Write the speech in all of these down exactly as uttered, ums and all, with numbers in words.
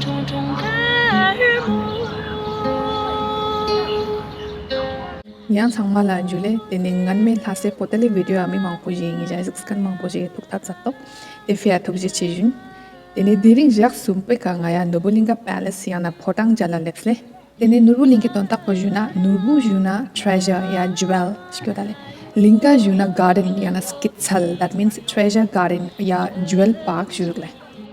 ཡང་ཚང་མ་ལ་འཇུ་ལེ། དེ་ནས་སྔན་མའི་ལྷ་སའི་པོ་ཏ་ལའི་བི་ཌིའོ་ཡང་མི་མང་པོ་ཞིག་ངེད་ཅག་གཟིགས་མཁན་མང་པོ་ཞིག་ཐུགས་ཐག་ཚ་ཏོག་དེ་ཕི་ཡ་ཐུགས་རྗེ་ཆེ་ཞུ། དེ་ནས་དེ་རིང་ཞག་གསུམ་པའི་ཀ་ང་ཡ་ནོར་བུ་གླིང་ཀ་པེ་ལེ་སི་ཡང་ན་ཕོ་བྲང་མཇལ་ལ་སླེབས་སེ། དེ་ནས་ནོར་བུ་གླིང་ཀའི་དོན་དག་པོ་ཞུ་ན་ནོར་བུ་ཞུ་ན་ཊི་རེ་ཞར་ཡ་ཇུ་ཝེལ་ཞིག་ཡོད་ད་ལེ། གླིང་ཀ་ཞུ་ན་གར་ཌེན་ཡང་ན་སྐྱིད་ཚལ། That means Treasure Garden ཡ་ཇུ་ཝེལ་པཱརྐ་ཞུ་རུག་ལེ།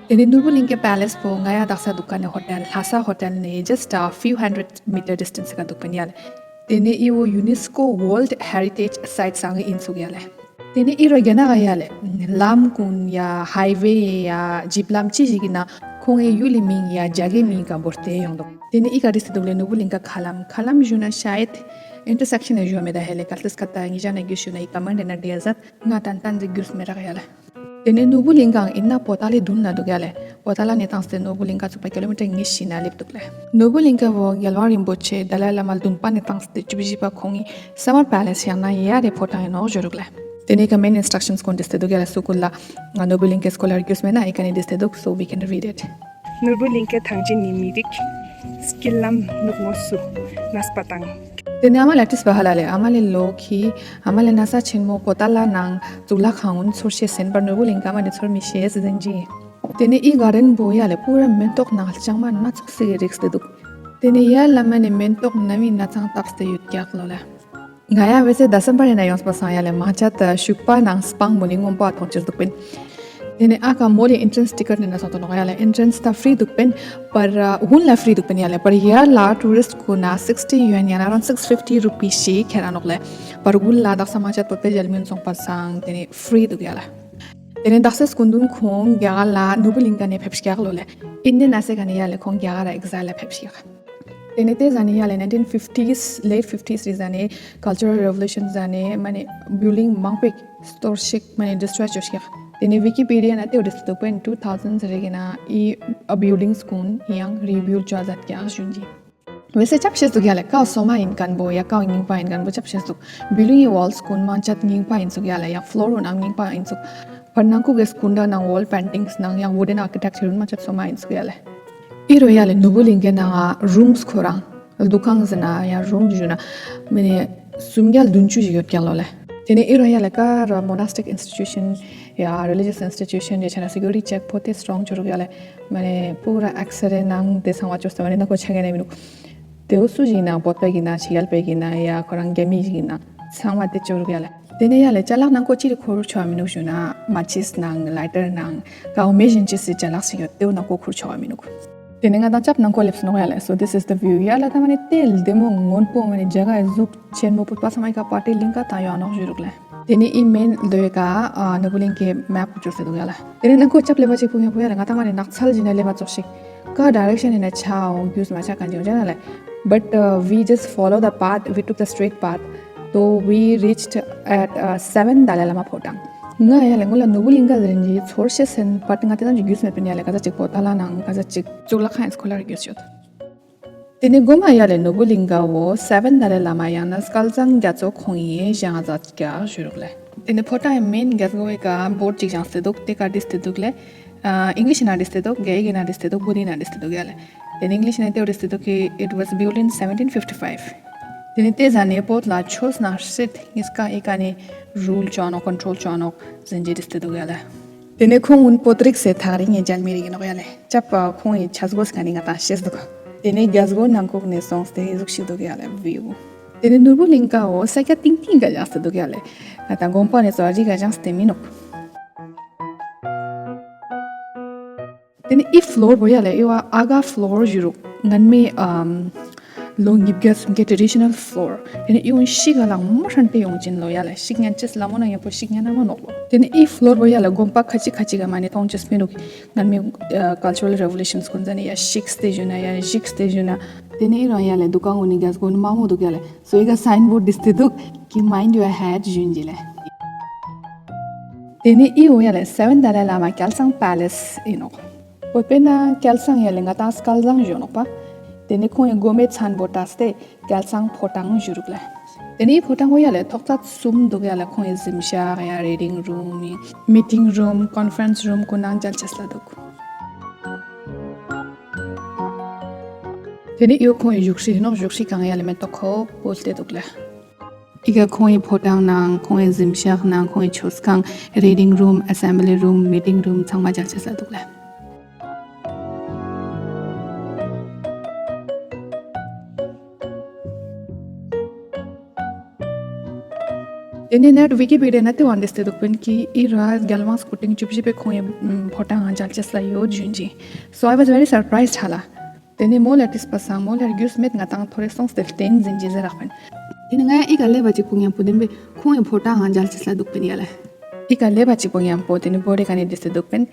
དེ་ནས་ནོར་བུ་གླིང་ཀའི་པེ་ལེ་སི་པོ་ང་ཡ་དག་ས་འདུག་ག་ནས་ཧོ་ཊེལ་ལྷ་ས་ཧོ་ཊེལ་ནས་just a few hundred meter distance ག་འདུག་པ་ཡིན་ཡ་ལེ། དེ་ནས་ཨི་བོ་ཡུ་ནེ་སི་ཀོ་World Heritage Site སང་ཡིན་ཚུགས་ཡ་ལེ། དེ་ནས་ཨི་རོ་རྒྱ་ནག་ག་ཡ་ལེ། ལམ་ཀུན་ཡ་ཧའི་ཝེ་ཡ་ཇིབ་ལམ་ཅི་ཞིག་ཡིན་ན་ཁོང་ངའི་ཡུལ་ལི་མིང་ཡ་རྒྱ་གི་མིང་ག་འབོར་ཏེ་ཡོང་འདུག་དེ་ནས་ཨི་ག་རེ་ཟེར་འདུག་ལེ། ནོར་བུ་གླིང་ཀ་མཁའ་ལམ། མཁའ་ལམ་ཞུ་ན་ཤ་ཡེད་ཨིན་ཊར་སེག་ཤན་ནས་ཞུ་བ་མེད་ད་ཧེ་ལེ། གལ་སྲིད་སྐད་ད་ངེད་ཅག་ནས་རྒྱུས་ཞུ་ན་ཨི་ཀ་མེན་ཊི་ནས་འདྲི་ཡ་ཟད། ང་ཏན་ཏན་ཟིག་རྒྱུས་མེད་རག་ཡ་ལེ། དེ་ནས་ནོར་བུ་གླིང་ཀའང་ཡིན་ན་པོ་ཏ་ལའི་མདུན་ན་འདུག་ཡ་ལེ། པོ་ཏ་ལ་ནས་བཏང་སྟེ་ནོར་བུ་གླིང་ཀ་ཚུགས་པ་ཀི་ལོ་མི་ཊར་ཉི་ཤུ་ན་སླེབས་འདུག་ལེ། ནོར་བུ་གླིང་ཀ་བོ་རྒྱལ་བ་རིན་པོ་ཆེ་ཏཱ་ལའི་བླ་མ་ལུང་པ་ནས་བཏང་སྟེ་བཅུ་བཞི་པ་ཁོང་གི་སམ་མར་པེ་ལེ་སི་ཡང་ན་ཡ་རེ་ཕོ་བྲང་ཡིན་ནོག་ཞུ་རུག་ལེ། དེ་ནས་ཀ་མེན་ཨིན་སི་ཊྲག་ཤན་སི་ཀུན་འདི་སྟེ་འདུག་ཡ་ལེ། སུ་ཀུན་ལ་ང་ནོར་བུ་གླིང་ཀའི་སྐོར་ལ་རྒྱུས་མེད་ན་ཨི་ཀ་ནས་འདི་སྟེ་འདུག so we can read it. ནོར་བུ་གླིང་ཀའི་ཐང་ཆེན་ནི་མི་རིགས། སྐྱིད་ལམ་ནུབ་ངོས་སུ་གནས་པ་དང་། དེ་ནས་ཨ་མ་ལ་ཏིས་པ་ཧ་ལ་ལེ། ཨ་མ་ལེ་ལོ་ཁི་ཨ་མ་ལེ་ན་ས་ཆེན་མོ་པོ་ཏ་ལ་ནང་གཙུག་ལག་ཁང་འུན་ཚོར་ཤེས་ཟིན་པར་ནོར་བུ་གླིང་ཀ་མ་ནས་ཚོར་མི་ཤེས་ཟིན་ཅི། དེ་ནས་ཨི་གར་ཌེན་བོ་ཡ་ལེ་པུ་ར་མེན་ཏོག་ནང་ལྕང་མ་སྣ་ཚོགས་སི་རིགས་ཏེ་འདུག་དེ་ནས་ཡ་ལ་མ་ནས་མེན་ཏོག་ན་མི་ན་ཚང་བཏགས་ཏེ་ཡོད་ཀྱག་ལོ་ལེ། ང་ཡ་བེ་སེ་ད་སམ་པར་ཡིན་ན་ཡོངས་པ་སང་ཡ་ལེ་མ་ཆ་ད་ཤུག་པ་ནང་སྤང་མོ་ལི་སྔོན་པོ་ཨ་ཐོང་ཅེས་འདུག་པིན། དེ་ནས་ཨ་ཀ་མོ་ལི་ཨིན་ཊྲན་སི་ཊི་ཀེ་ཊི་ནས་ན་སོང་དོ་ནོ་ཡ་ལེ། ཨིན་ཊྲན་སི་ད་ཕི་རི་འདུག་པིན། པར་ཨ་དགུན་ལ་ཕི་རི་འདུག་པིན་ཡ་ལེ། པར་ཡར་ལ་ཊུ་རི་སི་ཊི་ཁོ་ན་སིག་སི་ཊི་ཡུ་ཨེན་ཡ་ན་around six fifty rupee ཞིག་ཁྱེར་ར་ནོག་ལེ། པར་དགུན་ལ་དག་ས་མ་ཆ་པོ་པེ་ཇལ་མིན་སོང་པ་སང་དེ་ནས་ཕི་རི་འདུག་ཡ་ལེ། དེ་ནས་དག་ས་སྐུ་མདུན་ཁོང་རྒྱ་གར་ལ་ནོར་བུ་གླིང་ཀ་ནས་ཕེབས་ཀྱག་ལོ་ལེ། ཨིན་ཌི་ཡན་ཨ་སེ་ག་ནས་ཡ་ལེ་ཁོང་རྒྱ་གར་ལ་ཨེག་ཟའིལ་ལ་ཕེབས་ཀྱག་དེ་ནས་དེ་ཟ་ནས་ཡ་ལེ་ནའིན་ཊིན་ཕིཕ་ཊི་སི་ལེ་ཊི་ཕིཕ་ཊི་སི་རི་ཟ་ནས་ཀལ་ཅ་རལ་རེ་བོ་ལུ་ཤན་ཟ་ནས་མ་ནས་བིལ་ཌིང་མང་པོ་སྟོར་ཤིག་མ་ནས་ཌི་སི་ཊྲོའི་བཅོས་ཤིག་དེ་ནས་ཝི་ཀི་པི་ཌི་ཡ་ན་དེ་འོ་དེ་སུ་དུག་པན་ཊུ་ཐའུ་ཟན་རེ་གི་ན་ཨི་བིལ་ཌིང་སི་ཀུན་ཡང་རི་བིལ་ཌི་བཅོ་ཟད་ཀྱག་ཞུན་ཅི། བེ་སེ་ཅབ་ཤེས་དུག་ཡ་ལེ་ཀའོ་སོ་མ་ཡིན་མཁན་པོ་ཡ་ཀའོ་རྙིང་པ་ཡིན་མཁན་པོ་ཅབ་ཤེས་དུག་བིལ་ཌིང་གི་ཝོལ་སི་ཀུན་མང་ཆེ་རྙིང་པ་ཡིན་ཚུག་ཡ་ལེ། ཡང་ཕི་ལོར་ཀུན་ནང་རྙིང་པ་ཡིན་ཚུག་བར་ནང་ཁུག་གི་སྐུ་འདྲ་ནང་ཝོལ་པེན་ཊིང་སི་ནང་ཡང་ཝུ་ཌན་ཨར་ཀི་ཊེག་ཅར་ཀུན་མང་ཆེ་སོ་མ་ཡིན་ཚུག་ཡ་ལེ། ཨི་རོ་ཡ་ལེ་ནོར་བུ་གླིང་ཀའི་ནང་ང་རུམ་སི་ཁོ་རང་འདུ་ཁང་ཟེར་ན་ཡང་རུམ་སི་ཞུ་ན་མི་ནི་སུམ་བརྒྱ་བདུན་ཅུ་ཞིག་ཡོད་ཀྱག་ལོ་ལེ། དེ་ནས་ཨི་རོ་ཡ་ལེ་ཀ་ར་མོ་ནཱ་སི་ཊིག་ཨིན་སི་ཊི་ཊུ་ཤན་ཡ་རི་ལི་ཇི་ཡས་ཨིན་སི་ཊི་ཊུ་ཤན་རེ་ཆ་ན་སི་ཀུ་རི་ཊི་ཅེག་པོ་ཏེ་སི་ཊོང་ཅོ་རུག་ཡ་ལེ། མ་ནེ་པུ་ར་ཨེག་སི་རེ་ནང་དེ་ཚང་བ་ཅོས་ཏེ་མ་ནེ་ནང་ཁོ་ཆ་ག་ནས་མི་འདུག་དེ་འུ་སུ་ཞིག་ནང་བོད་པ་གི་ནང་ཕྱི་རྒྱལ་པའི་གི་ནང་ཡ་ཁོ་རང་རྒྱ་མི་ཞིག་གི་ནང་ཚང་མ་དེ་ཅོ་རུག་ཡ་ལེ། དེ་ནས་ཡ་ལེ་ཅ་ལག་ནང་ཁོ་ཅི་རིགས་ཁུར་ཆོག་མི་འདུག་ཞུ་ན་མ་ཆིས་ནང་ལའི་ཊར་ནང་ཀའོ་མེ་བཞིན་ཅི་སི་ཅ་ལག་ཞིག་ཡོད་དེ་འུ་ནང་ཁོ་ཁུར་ཆོག་མི་འདུག་དེ་ནས་ང་དང་ཅབ་ནང་ཁོ་ལེབས་སོང་ཡ་ལེ། So this is the view. ཡ་ལེ་ད་མ་ནེ་དེ་ལྡེ་མོ་སྔོན་པོ་མ་ནེ་རྒྱ་གར་གཟུགས་ཆེན་མོ་བོད་པ་ཚང་མ་ཡི་ཀ་པར་ཊི་གླིང་ཀ་དང་ཡོད་ནོག་ཞུ་རུག་ལེ། དེ་ནས་ཨི་མེན་ལོའི་ཀ་ནོར་བུ་གླིང་ཀའི་མེབ་བཅོས་ཏེ་འདུག་ཡ་ལེ། དེ་ནས་ནང་ཁོ་ཅབ་ལེབ་པ་ཅིག་ཕུག་ཡ་ཕུག་ཡ་ལེ། ང་དང་མ་ནེ་ནགས་ཚལ་ཞིག་ན་ལེབ་པ་ཙོག་ཞིག་ཀ་ཌའི་རེག་ཤན་ཡིན་ན་ཆའོ་རྒྱུས་མ་ཆ་ག་འཇིག་ཡོང་ཅ་ན་ལེ། But uh, we just follow the path, we took the straight path. So we reached at uh, seven Dalai Lama ཕོ་བྲང་། ང་ཡ་ལེ་ངོ་ལ་ནོར་བུ་གླིང་ཀ་ཟེར་གྱི་ཚོར་ཤེས་ཟིན་པར་ང་དེ་ཙམ་གྱི་རྒྱུས་མེད་པ་ཡིན་ཡ་ལེ། ག་ས་ཅིག་པོ་ཏ་ལ་ནང་ག་ས་ཅིག་གཙུག་ལག་ཁང་ཡིན་ཁོ་ལ་རྒྱུས་ཡོད། དེ་ནས་མགོ་མ་ཡ་ལེ་ནོར་བུ་གླིང་ཀ་བོ་སེ་ཝན་ཏཱ་ལའི་བླ་མ་ཡང་ན་སྐལ་བཟང་རྒྱ་མཚོ་ཁོང་ཡིན་ཞེས་ང་ཛད་ཀྱག་ཞུ་རུག་ལེ། དེ་ནས་ཕོ་བྲང་མེན་རྒྱལ་སྒོ་བའི་ཀ་བོར་ཌི་ཅིག་བཞེངས་ཏེ་འདུག་དེ་ཀ་བྲིས་ཏེ་འདུག་ལེ། ཨིང་ལིཤ་ནང་བྲིས་ཏེ་འདུག་རྒྱ་ཡིག་གི་ནང་བྲིས་ཏེ་འདུག་བོད་ཡིག་ནང་བྲིས་ཏེ་འདུག་ཡ་ལེ། དེ་ནས་ཨིང་ལིཤ་ནང་དེ་བྲིས་ཏེ་འདུག་གི It was built in seventeen fifty-five. དེ་ནས་དེ་ཟ་ནས་བོད་ལ་ཆོས་ནང་སྲིད་གཉིས་ཀ་ཨི་ཀ་ནས་རུལ་ཅོ་ནོག་ཀོན་ཊྲོལ་ཅོ་ནོག་ཟེར་གྱི་བྲིས་ཏེ་འདུག་ཡ་ལེ། དེ་ནས་ཁོང་ཀུན་བོད་རིགས་སེ་ཐག་རིང་ངེ་མཇལ་མི་རིགས་ཡིན་ནོག་ཡ་ལེ། ཅབ་ཁོང་ཡི་ཆ་སྒོ་ས་ནི་ང་དང་ཤེས་འདུག་དེ་ནས་རྒྱལ་སྒོ་ནང་ཁུག་ནས་སོང་སྟེ་ཟུག་ཤིག་འདུག་ཡ་ལེ་བིའུ། དེ་ནས་ནོར་བུ་གླིང་ཀ་བོ་ས་ཆ་ཏིང་ཏིང་ག་བཞག་སྟེ་འདུག་ཡ་ལེ། ང་དང་དགོན་པ་ནས་སོ་རི་ག་བཞག་སྟེ་མི་ནོག་དེ་ནས་ཨི་ཕི་ལོར་བོ་ཡ་ལེ་ཨི་བ་ཨ་ག་ཕི་ལོར་ཞུ་རུག་སྔན་མའི་ཨམ་ལོ་ཉིས་བརྒྱ་སུམ་བརྒྱ་ཊེ་ཌི་ཤི་ནལ་ཕི་ལོར། དེ་ནས་ཨི་བོ་ཤིག་ག་ལ་མོ་ཧྲན་ཏེ་ཡོང་ཅིན་ལོ་ཡ་ལེ་ཤིག་ཉན་ཅེས་ལ་མོ་ན་ཡང་པོ་ཤིག་ཉན་ན་མ་ནོག་ལོ། དེ་ནས་ཨི་ཕི་ལོར་བོ་ཡ་ལེ་དགོན་པ་ཁ་ཅིག་ཁ་ཅིག་ག་མ་ནེ་མཐོང་ཅེས་མི་འདུག་སྔན་མའི་ཀལ་ཅ་རལ་རེ་བོ་ལུ་ཤན་སྐུ་མཚན་ནས་ཡ་ཤིག་སྟེ་ཞུ་ན་ཡ་ཤིག་སྟེ་ཞུ་ན། དེ་ནས་ཨི་རང་ཡ་ལེ་འདུ་ཁང་ངོ་ནས་རྒྱལ་སྒོ་ནས་མ་མོ་འདུག་ཡ་ལེ། སོ་ཨི་ག་སའིན་བོར་ཌི་སྟེ་འདུག་གི་Mind your head ཞུན་ཇི་ལེ། དེ་ནས་ཨི་བོ་ཡ་ལེ་སེ་ཝན་ཏཱ་ལའི་བླ་མ་སྐལ་བཟང་པེ་ལེ་སི་ཡིན་ནོག་བོད་པའི་ནང་སྐལ་བཟང་ཡ་ལེ་ང་དང་སྐལ་བཟང་ཞུ་ནོག་པ། དེ་ནས་ཁོང་ཡི་མགོ་མའི་མཚན་བོ་བཏགས་ཏེ་སྐལ་བཟང་ཕོ་བྲང་ཞུ་རུག་ལེ། དེ་ནས་ཕོ་བྲང་བོ་ཡ་ལེ་ཐོག་ཚད་གསུམ་འདུག་ཡ་ལེ། ཁོང་ཡི་གཟིམ་ཤག་ཡ་རི་ཌིང་རུམ་མི་ཊིང་རུམ་ཀོན་ཕ་རེན་སི་རུམ་ཀུན་ནང་མཇལ་ཅེས་ལ་འདུག་དེ་ནས་ཡོད་ཁོང་གི་བཞུགས་ཁྲི་ཡིན་ནོ། བཞུགས་ཁྲི་གང་ཡ་ལ་མེ་ཏོག་ཁོ་བོ་སྟེ་འདུག་ལ། ཨི་ག་ཁོང་གི་ཕོ་བྲང་ནང་ཁོང་གི་གཟིམ་ཤག་ནང་ཁོང་གི་མཆོད་ཁང་། reading room, assembly room, meeting room ཚང་མ་མཇལ་ཆེ་ས་འདུག་ལ། དེ་ནས་ནེཊ་ཝི་ཀི་པི་ཌི་ཡ་ན་དེ་བ་འདི་སྟེ་འདུག་པིན་གི་ཨི་ར་རྒྱལ་དབང་སྐུ་ཕྲེང་བཅུ་བཞི་པའི་ཁོང་གི་ཕོ་བྲང་མཇལ་ཆེ་ས་ཡོད་ཞུན་ཅིང་། So I was very surprised ཧ་ལ། དེ་ནས་མོ་ལ་དྲིས་པ་སང་མོ་ལ་རྒྱུས་མེད་ང་དང་ཐོ་རེ་སོང་སྟེ་བསྟན་འཛིན་གྱི་ཟེར་རག་པིན། དེ་ནས་ང་ཨི་ག་ལེ་བ་ཅིག་པོ་ཉམ་པོ་དེ་བས་ཁོང་གི་ཕོ་བྲང་མཇལ་ཆེ་ས་འདུག་པིན་ཡ་ལ། ཨི་ག་ལེ་བ་ཅིག་པོ་ཉམ་པོ་དེ་ནས་བོ་རེ་ག་ནས་འདི་སྟེ་འདུག་པིན།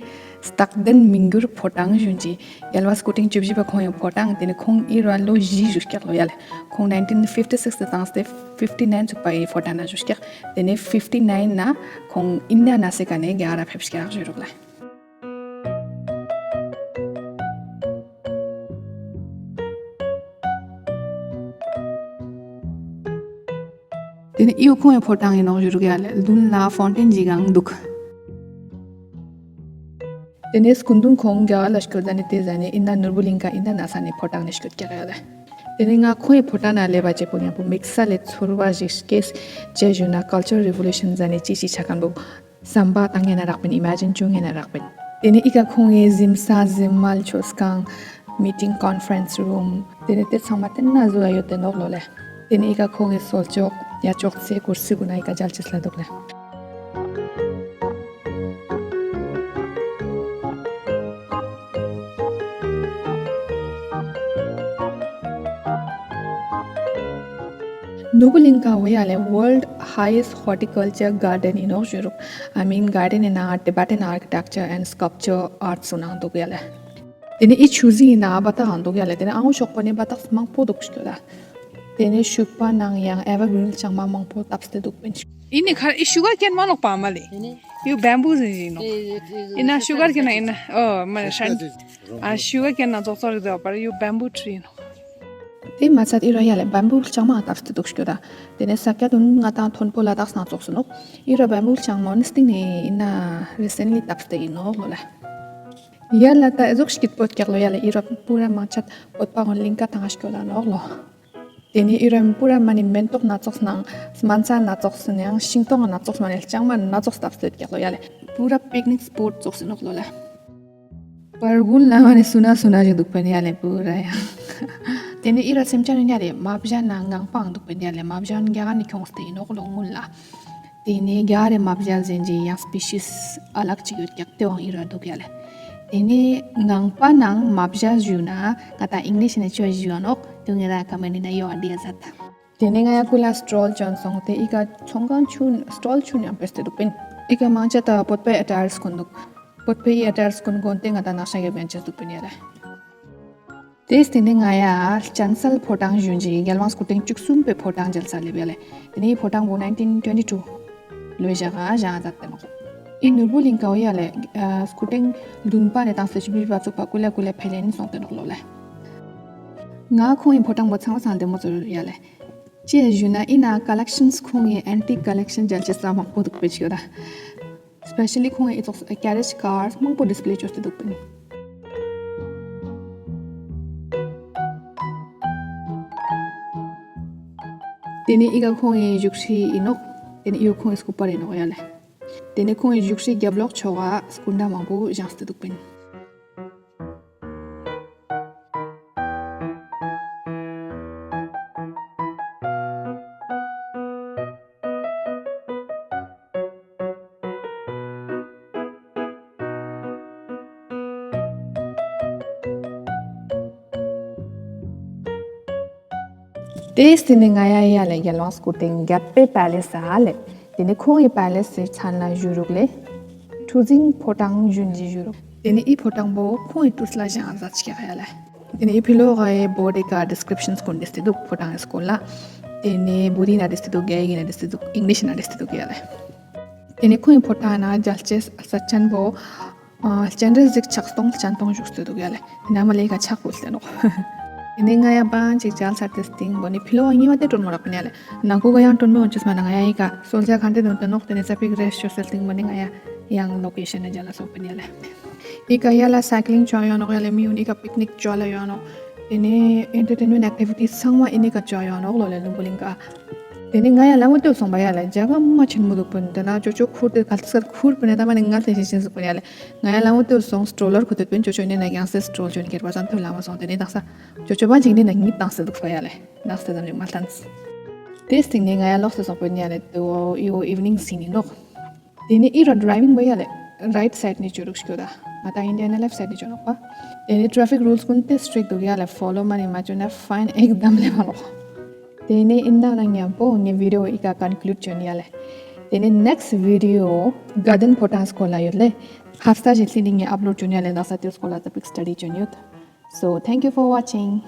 སྟག་ལྡན་མི་འགྱུར་ཕོ་བྲང་ཞུན་ཅིང་། རྒྱལ་བ་སྐུ་ཕྲེང་བཅུ་བཞི་པ་ཁོང་གི་ཕོ་བྲང་། དེ་ནས་ཁོང་ཨི་ར་ལོ་བཞི་བཞུགས་སྐྱག་ལོ་ཡ་ལ། ཁོང་nineteen fifty six དེ་བཏང་སྟེ་fifty nine ཚུགས་པ་ཡི་ཕོ་བྲང་ན་བཞུགས་སྐྱག་དེ་ནས་fifty nine ན་ཁོང་ཨིན་ཌི་ཡ་ན་སེ་ཀ་ནས་རྒྱ་གར་ཕེབས་སྐྱག་ཞུ་རུག་ལ། དེ་ནས་ཨིའུ་ཁོང་གི་ཕོ་བྲང་ཡིན་ནོག་ཞུ་རུག་ཡ་ལེ། མདུན་ལ་ཧྥོན་ཊེན་ཅིག་གང་འདུག་དེ་ནས་སྐུ་མདུན་ཁོང་རྒྱ་གར་ལ་སྐྱོད་ཟ་ནས་དེ་ཟ་ནས་ཨིན་ན་ནོར་བུ་གླིང་ཀ་ཨིན་ན་ན་ས་ནས་ཕོ་བྲང་ནས་སྐྱོད་ཀྱག་ཡ་ལེ། དེ་ནས་ང་ཁོང་གི་ཕོ་བྲང་ན་ལེ་བ་ཅེ་པོ་ཉམ་པོ་དམིགས་བསལ་ལས་ཚོར་བ་ཞིག་སྐྱེས། ཅེས་ཞུ་ན་culture revolution ཟ་ནས་ཅི་ཞིག་ཆ་མཁན་པོ་བསམ་པ་བཏང་ངེ་ན་རག་པིན། ཨི་མེ་ཇིན་བཅོ་ངེ་ན་རག་པིན། དེ་ནས་ཨི་ཀ་ཁོང་གི་གཟིམ་ས་གཟིམ་མལ་མཆོད་ཁང་། meeting conference room དེ་ནས་དེ་ཚང་མ་དེ་ན་བཟོ་ཡ་ཡོད་དེ་ནོག་ལོ་ལེ། དེ་ནས་ཨི་ཀ་ཁོང་གི་གསོལ་ལྕོག་ཡ་ཅོག་ཚེ་ཀུར་སི་གུ་ན་ཨི་ཀ་མཇལ་ཆེ་ས་འདུག་ལེ། ནོར་བུ་གླིང་ཀ་བོ་ཡ་ལེ་world highest horticulture garden ཡིན་ནོག་ཞུ་རུག I mean garden ཡིན་ན་Tibetan architecture and sculpture arts སུ་ནང་འདུག་ཡ་ལེ། དེ་ནས་ཨི་ཆུ་ཟིང་ཡིན་ན་ཨ་བ་ཏག་ཨང་འདུག་ཡ་ལེ། དེ་ནས་ཨང་ཤོག་པོ་ནས་བ་ཏག་མང་པོ་འདུག་ཤོད་ལ། དེ་ནས་ཤུག་པ་ནང་ཡང་ཨེ་ཝར་གྲིན་ལྕང་མ་མང་པོ་བཏབ་སྟེ་འདུག་པིན། ཨི་ནི་ཁར་ཨི་ཤུ་གར་ཀེན་མ་ལོག་པ་མ་ལེ། ཨི་ནི་ཡུ་བེམ་བུ་ཟིན་ཟིན་ནོག་ཨི་ཨི་ན་ཤུ་གར་ཀེན་ན་ཨི་ན་ཨོ་མ་ལེ་ཧྲན། ཨ་ཤུ་གར་ཀེན་ན་ཙོག་ཙོག་རེད་དེ་བ་པར་ཡུ་བེམ་བུ་ཊི་རི་ནོག་དེ་མ་ཚད་ཨི་ར་ཡ་ལེ་བེམ་བུ་ལྕང་མ་བཏབ་སྟེ་འདུག་ཤོད་ད། དེ་ནས་ས་ཀྱ་དུན་ང་དང་ཐོན་པོ་ལ་དྭགས་ན་ཙོགས་སུ་ནོག་ཨི་ར་བེམ་བུ་ལྕང་མ་ནི་སྟིང་ནས་ཨི་ན་རི་སེན་ལི་བཏབ་སྟེ་ཡིན་ནོག་ལོ་ལེ། ཡ་ལ་ད་ཨེ་ཟོག་ཤིག་པོ་ཀྱག་ལོ་ཡ་ལ་ཨི་རོ་པུ་ར་མང་ཆད་བོད་པ་ཧོན་ལིང་ཀ་ཐང་ཤ་ཀྱོ་ལ་ནོག་ལོ། དེ་ནས་ཨི་རོ་པུ་ར་མ་ནི་མེན་ཏོག་སྣ་ཚོགས་སྣང་སྨན་རྩྭ་སྣ་ཚོགས་སུ་ནང་ཤིང་ཏོག་སྣ་ཚོགས་མ་ནི་ལྕང་མ་སྣ་ཚོགས་སྟབས་སྟོད་ཀྱག་ལོ་ཡ་ལ་པུ་ར་པིག་ནིག་སྤོ་ཊི་ཚོགས་སུ་ནོག་ལོ་ལ། པར་དགུན་ལ་མ་ནི་སུ་ན་སུ་ན་ཞིག་འདུག་པ་ནི་ཡ་ལ་པུ་ར་ཡ། དེ་ནས་ཨི་རོ་སེམས་ཅན་ཡ་ལ་མ་བཞག་ན་ངང་པའང་འདུག་པ་ནི་ཡ་ལ་མ་བཞག་ན་རྒྱ་གར་ནས་ཁྱོངས་ཏེ་ཡིན་ནོག་ལོ་སྔོན་ལ། དེ་ནས་རྒྱ་རེ་མ་བཞག་ཟེར་གྱི་ཡང་སི་པི་ཤིས་ཨ་ལག་ཅིག་ཡོད་ཀྱག་དེ་བང་ཨི་ར་འདུག་ཡ་ལེ། དེ་ནས་ངང་པ་ནང་མ་བཞག་ཞུ་ན་ང་ད་ཨིང་ལིཤ་ནས་ཆོས་ཞུ་ཡ་ནོག་དེ་ངེ་ར་ཀ་མེ་ནི་ན་ཡོ་ཨ་ཌི་ཡ་ཟ་ད། དེ་ནས་ང་ཡ་ཀུ་ལ་སི་ཊོལ་ཅོན་སོང་དེ་ཨི་ཀ་ཚོང་ཁང་ཆུན་སི་ཊོལ་ཆུན་ཡང་པེ་སྟེ་འདུག་པིན། ཨི་ཀ་མང་ཆ་ད་བོད་པའི་ཨ་ཊ་ཡར་སི་ཀུན་འདུག་བོད་པའི་ཨ་ཊ་ཡར་སི་ཀུན་དགོན་དེ་ང་ད་ནག་ཤ་གེ་བེན་ཆེ་འདུག་པིན་ཡ་ལེ། དེས་དེ་ནས་ང་ཡ་ལྕང་སལ་ཕོ་བྲང་ཞུན་ཅིག་རྒྱལ་དབང་སྐུ་ཕྲེང་བཅུ་གསུམ་པའི་ཕོ་བྲང་མཇལ་ས་ལེབ་ཡ་ལེ། དེ་ནས་ཕོ་བྲང་པོ་nineteen twenty two ལོས་བཞག་ག་བཞག་ཟ་དེ་མོ། ཨི་ནོར་བུ་གླིང་ཀའོ་ཡ་ལེ། སྐུ་ཕྲེང་བདུན་པ་ནས་བཏང་སྟེ་བཅུ་བཞི་པ་ཚུགས་པ་ཀུ་ལེ་ཀུ་ལེ་འཕེལ་ལེན་སོང་སྟེ་ནོག་ལོ་ལེ། ང་ཁོང་ཡི་ཕོ་བྲང་པོ་ཚང་མ་ཚང་དེ་མོ་ཚོར་ཡ་ལེ། ཅེས་ཞུ་ན་ཨི་ན་ཀ་ལེག་ཤན་སི་ཁོང་གི་ཨན་ཊིག་ཀ་ལེག་ཤན་མཇལ་ཆེ་ས་མང་པོ་འདུག་པེ་ཆི་ཡོད་ད། སི་པེ་ཤ་ལི་ཁོང་གི་ཨི་ཙོགས་ཀེ་རེཇ་ཀར་སི་མང་པོ་ཌིས་པི་ལེ་བཅོས་ཏེ་འདུག་པིན། དེ་ནས་ཨི་ཀ་ཁོང་གི་བཞུགས་ཁྲི་ཡིན་ནོག་དེ་ནས་ཨི་ཀ་ཁོང་གི་སྐུ་པར་ཡིན་ནོག་ཡ་ལེ། དེ་ནས་ཁོང་གི་བཞུགས་ཁྲི་རྒྱབ་ལོགས་ཕྱོགས་ཀ་སྐུ་འདྲ་མང་པོ་བཞེངས་ཏེ་འདུག་པིན། དེས་དེ་ནས་ང་ཡ་ཡ་ལ་རྒྱལ་དབང་སྐུ་ཕྲེང་བརྒྱད་པའི་པེ་ལེ་སི་ཨ་ལེ། དེ་ནས་ཁོང་གི་པེ་ལེ་སི་མཚན་ལ་བཞུགས་རུག་ལེ། ཁྲུ་ཟིང་ཕོ་བྲང་ཞུན་ཅིག་བཞུགས་རུག་དེ་ནས་ཨི་ཕོ་བྲང་པོ་ཁོང་གི་དུས་ལ་བཞེངས་ཟ་ཅིག་ཡ་ལེ། དེ་ནས་ཨི་ཕི་ལོག་གི་བོ་ཌི་ག་ཌིས་ཀི་རིབ་ཤན་སྐོར་འདི་སྟེ་འདུག་ཕོ་བྲང་གི་སྐོར་ལ། དེ་ནས་བོ་ཌི་ན་འདི་སྟེ་འདུག་རྒྱ་ཡིག་ན་འདི་སྟེ་འདུག་ཨིང་ལིཤ་ན་འདི་སྟེ་འདུག་ཡ་ལེ། དེ་ནས་ཁོང་གི་ཕོ་བྲང་ན་མཇལ་ཆེ་ས་ཆེན་པོ། ཨ་སྤྱན་རས་གཟིགས་ཕྱག་སྟོང་སྤྱན་སྟོང་བཞུགས་སུ་འདུག་ཡ་ལེ། ན་མ་ལེ་ཀ་ཕྱག་ཕུལ་ཏེ་ནོག་དེ་ནས་ང་ཡ་བང་ཅིག་མཇལ་ཚར་ཏེ་སྟིང་པོ་ནི་ཕི་ལོ་བ་གཉིས་པ་དེ་གྲོན་མོ་རག་པ་ནི་ཡ་ལེ། ནང་ཁུག་ག་ཡང་གྲོན་མོ་འོན་ཅུས་མ་ན་ང་ཡ་ཨི་ཀ་སོལ་ཇ་ག་འདྲེ་དོན་ཏེ་ནོག་དེ་ནས་ས་པིག་རེ་ཤོ་སེལ་སྟིང་པོ་ནི་ང་ཡ་ཡང་ལོ་ཀེ་ཤན་ནས་མཇལ་ལ་སོགས་པ་ནི་ཡ་ལེ། ཨི་ཀ་ཡ་ལ་སའི་ཀི་ལིང་ཅོ་ཡོད་ནོག་ཡ་ལེ་མི་ཡུན་ཨི་ཀ་པིག་ནིག་ཅོ་ལ་ཡོད་ནོག་དེ་ནས་entertainment activities ཚང་མ་ཨེ་ནི་ཀ་ཅོ་ཡོང་ནོག་ལོ་ལེ་ལུམ་བི་ལིང་ཀ། དེ་ནས་ང་ཡང་ལ་ངོ་ལྟོས་སོང་པ་ཡ་ལེ། རྒྱ་ག་མ་ཆེན་མོ་འདུག་པ་འདི་ན་ཅོ་ཅོ་ཁུར་དེ་ག་ཚ་ཁུར་པ་ནས་ད་མ་ནས་ང་ལྟས་ཤེས་ཤེས་ཟུག་པ་ཡ་ལེ། ང་ཡང་ལ་ངོ་ལྟོས་སོང་། སི་ཊོ་ལར་ཁུ་དེ་པན་ཅོ་ཅོ་ནས་ན་ཡང་སེ་སི་ཊོལ་ཅོ་ནི་ཁེར་བ་ཙམ་ཐོས་ལ་མ་སོང་། དེ་ནས་དག་ས་ཅོ་ཅོ་པ་ཅིག་ནས་ན་ངི་བཏང་སེ་འདུག་པ་ཡ་ལེ། དག་སེ་ཙམ་ཅིག་མ་ལྟན། དེ་སྟེང་ནས་ང་ཡང་ལོག་སེ་སོང་པ་ནི་ཡ་ལེ། དེ་འོ་ཨི་འོ་evening scene ཡིན་ནོག། དེ་ནས་ཨི་རོ་driving བོ་ཡ་ལེ། Right side ནས་ཅོ་རུག་ཤོད་ད། ང་ད་ཨིན་ཌི་ཡ་ན་left side ནས་ཅོ་ནོག་པ། དེ་ནས་traffic rules ཀུན་དེ་strict འདུག་ཡ་ལེ། Follow མ་ནི་མ་ཅོ་ན་fine ཨེག་དམ་ལེ་མ་ལོག། དེ་ནས་ཨིན་ན་ན་ཉམ་པོ་ངའི་video ཨི་ཀ་conclude ཅོ་ནི་ཡ་ལེ། དེ་ནས་next video garden potans སྐོར་ལ་ཡོད་ལེ། ཧབ་སྟ་ཞིག་ལྷི་ནི་ངས་upload ཅོ་ནི་ཡ་ལེ། དག་ས་དེ་སྐོར་ལ་ད་big study ཅོ་ནི་ཡོད། So thank you for watching.